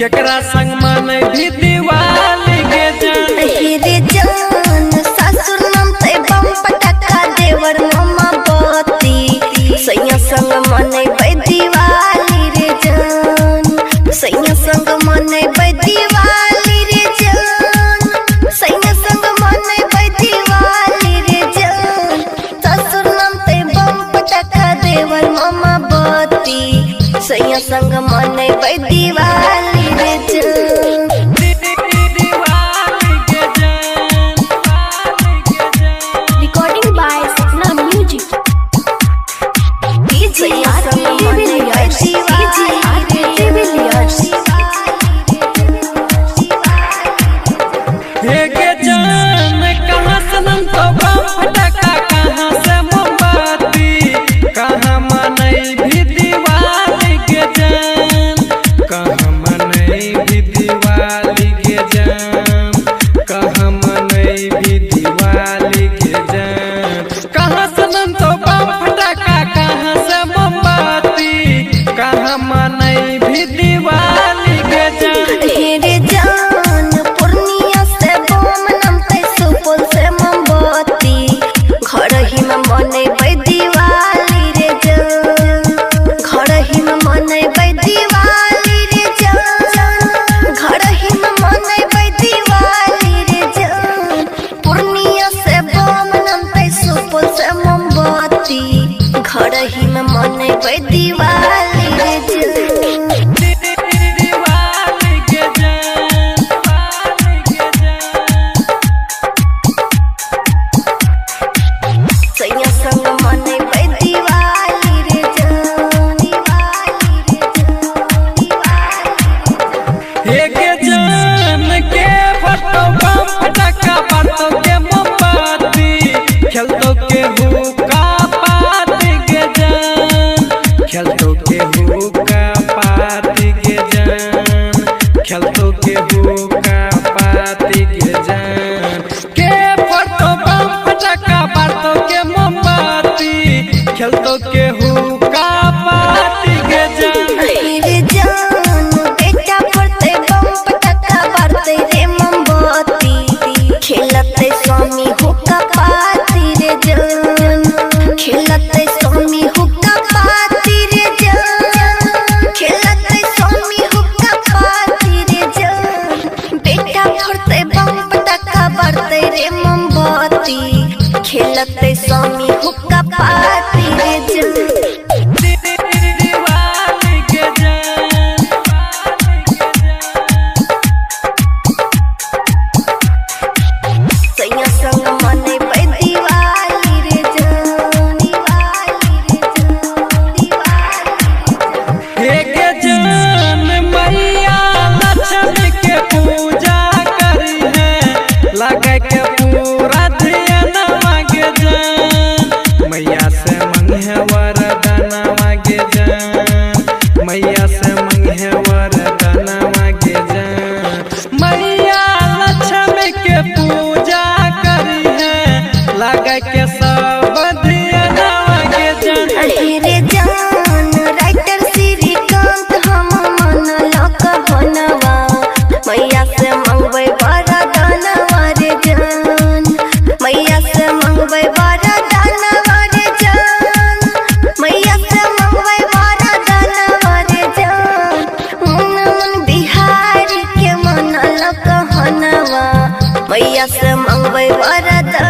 केकरा संग मनैबी दिवाली गे जान। रे जान सासुर नमते बम पटाखा देवर मामा बत्ती सैया संग मनैबै दिवाली रे जान सैया संग मनैबै दिवाली रे जान सैया संग मनैबै दिवाली रे जान सासुर नमते बम पटाखा देवर मामा बत्ती सैया संग मनैबै दिवाली रे जान। दिवाली गे जान, दिवाली गे जान। Recording by Sapna Music. DJ RK de Villiers, DJ RK de Villiers. हे गे जान कहाँ से नमतो बम फटाका कहाँ से मोमबत्ती कहाँ मनैबी दिवाली गे जान कहाँ मनैबी दिवाली गे जान कहाँ मनैबी दिवाली गे जान कहाँ से नमतो बम फटाका कहाँ से मोमबत्ती कहाँ मनैबी दिवाली गे जान। रे जान पूर्णिया से बम नमते सुपौल से मोमबत्ती घर ही में मनैबै दिवाली रे जान घर ही में मनैबै दिवाली रे जान घर ही में मनैबै दिवाली रे जान पूर्णिया से बम नमते सुपौल से मोमबत्ती घर ही में मनैबै दिवाली रे जान। दिवाली गे जान, दिवाली गे जान। सैया संग मनैबै दिवाली रे जान दिवाली रे जान दिवाली हे गे जान के फटो बम फटाका बातो के मोमबत्ती खेलतो के हुक्का पाती गे जान खेलतो के हुक्का पाती गे जान खेलतो के हुक्का पाती गे जान के फटो बम फटाका बातो के मोमबत्ती खेलतो के हुक्का पाती गे जान। रे जान बेटा पड़ते बम पटाखा बारते रे मोमबत्ती खेलते स्वामी हुक्का पाती रे जान खेलते स्वामी हुक्का पाती रे जान खेलते स्वामी हुक्का पाती रे जान बेटा फोड़ते बम पटाखा बारते रे मोमबत्ती खेलते स्वामी हुक्का पाती रे जान। दिवाली गे जान, दिवाली गे जान। सैया संग मनैबै दिवाली रे जान दिवाली रे जान दिवाली हे गे जान मैया लक्ष्मी के पूजा करी है लगा के पूरा ध्यान मांगे जान मैया से मंगे वरदान मांगे जान मैया से मंगे वरदान मांगे जान मैया लक्ष्मी के पूजा करी है लगा के सब ध्यान मांगे जान। रे जान राइटर श्रीकांत हम मन लक बनवा मैया से मंगबै वरदानवा रे जान मैया से मंगबै वरदानवा रे जान मैया से मंगबै वरदानवा रे जान मन मन बिहार के मन लक हनवा मैया से मंगबै वरदानवा।